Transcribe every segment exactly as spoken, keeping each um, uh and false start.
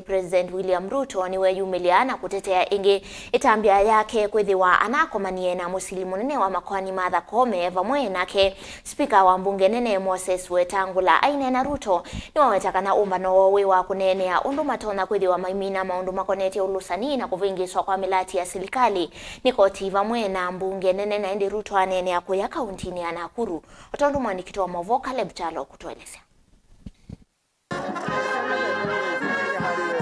President William Ruto nĩweyumĩlya na kũtetea ĩngĩ ĩtambya yake kwĩthĩwa anakomanie na mũsili mũnene wa makoani Martha Koome vamwe nake Spika wa mbunge nene Moses Wetangula aineena, Ruto nĩwaweta kana ũmbano woo wĩ wa kũneenea ũndũ matonya kwĩthĩwa maimina maũndũ makonetye ũlũsani na kũvĩngĩĩswa kwa mĩlati ya silikalĩ nĩ koti vamwe na mbunge nene, na ĩndĩ Ruto aneenea kũya kauntinĩ ya Nakuru, o tondũ mwandĩki witũ wa maũvoo Caleb Kyalo kũtũelesya.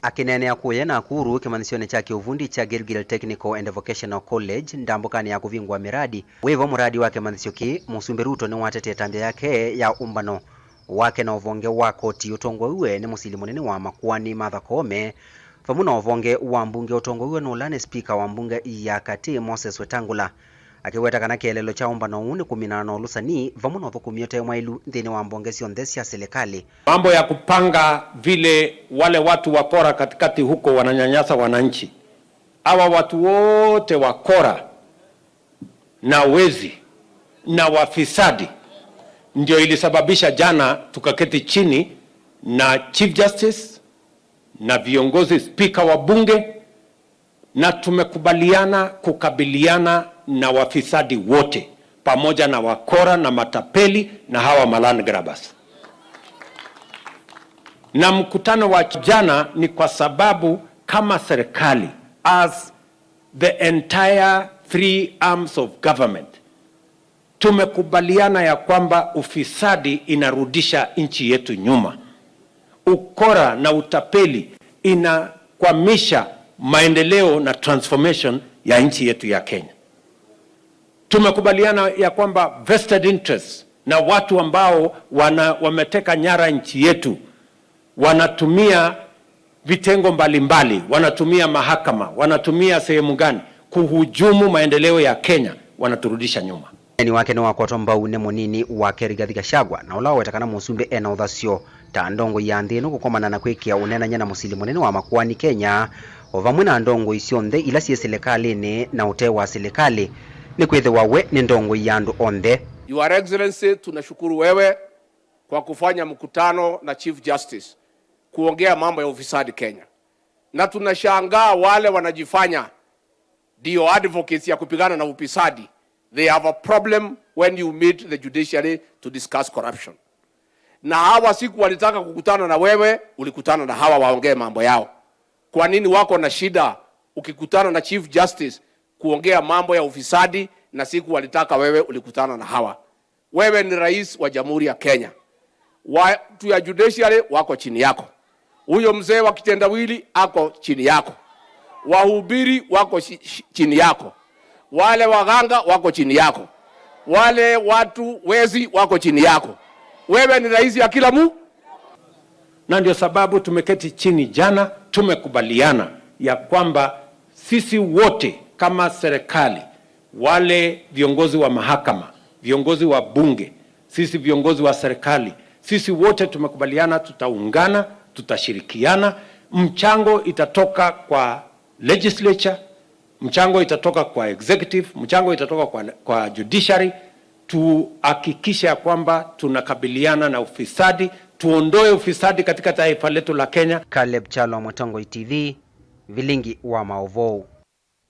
Akĩneenea kũya Nakuru kĩmanyĩsyonĩ kya kĩũvundi kya Gilgil Technical and Vocational College ndambũkanĩ ya kũvingũa mĩradi, wĩvo mũradi wa kĩmanyĩsyo kĩĩ, Mũsumbĩ Ruto nĩwatetee ĩtambya yake ya ũmbano wake na ũvonge wa koti ũtongoew'e nĩ mũsili mũnene wa makoani Martha Koome, vamwe na ũvonge wa mbunge ũtongoew'e nĩ ũla nĩ spika wa mbunge ya katĩ Moses Wetangula. Akĩweta kana kĩeleelo kya ũmbano ũũ nĩ kũminana na ũlũsani vamwe na ũthũkũmi ũte mwaĩlu nthĩnĩ wa mbonge syonthe sya silikalĩ. Mambo ya kupanga vile wale watu wakora katikati huko wananyanyasa wananchi. Hawa watu wote wakora na wezi na wafisadi ndio ilisababisha jana tukaketi chini na Chief Justice na viongozi, spika wa bunge, na tumekubaliana kukabiliana na wafisadi wote, pamoja na wakora na matapeli na hawa ma land grabbers. Na mkutano wa jana ni kwa sababu kama serikali, as the entire three arms of government, tumekubaliana ya kwamba ufisadi inarudisha nchi yetu nyuma. Ukora na utapeli inakwamisha maendeleo na transformation ya nchi yetu ya Kenya. Tumekubaliana ya kwamba vested interests na watu ambao wana-, wameteka nyara nchi yetu wanatumia vitengo mbalimbali, wanatumia mahakama, wanatumia sehemu gani kuhujumu maendeleo ya Kenya, wanaturudisha nyuma. Ũneeni wake nĩwakwatwa mbau nĩ mũnini wake Rigathi Gachagua, na ũla waweta kana mũsumbĩ ena ũthasyo ta ndongoi ya nthĩ ĩno kũkomana na kwĩkĩa ũneenany'a na mũsili mũnene wa makoani Kenya, o vamwe na ndongoi syonthe ila syĩ silikalĩnĩ na ũte wa silikalĩ, nĩkwĩthĩwa we nĩ ndongoi ya andũ onthe. Your Excellency, tunashukuru wewe kwa kufanya mkutano na Chief Justice kuongea mambo ya ufisadi Kenya. Na tunashangaa wale wanajifanya ndio advocates ya kupigana na ufisadi. They have a problem when you meet the judiciary to discuss corruption. Na hawa siku walitaka kukutana na wewe, ulikutana na hawa waongee mambo yao. Kwa nini wako na shida ukikutana na Chief Justice kuongea mambo ya ufisadi, na siku walitaka wewe ulikutana na hawa? Wewe ni rais wa Jamhuri ya Kenya. Watu ya judiciary wako chini yako. Huyo mzee wa kitendawili ako chini yako. Wahubiri wako shi-, shi-, chini yako. Wale waganga wako chini yako. Wale watu wezi wako chini yako. Wewe ni rais ya kila mu-, Na ndio sababu tumeketi chini jana, tumekubaliana ya kwamba sisi wote kama serikali, wale viongozi wa mahakama, viongozi wa bunge, sisi viongozi wa serikali, sisi wote tumekubaliana tutaungana, tutashirikiana. Mchango itatoka kwa legislature, mchango itatoka kwa executive, mchango itatoka kwa, kwa judiciary. Tuhakikishe ya kwamba tunakabiliana na ufisadi, tuondoe ufisadi katika taifa letu la Kenya. Caleb Kyalo, Mũtongoi T V, Vilingi wa Maũvoo.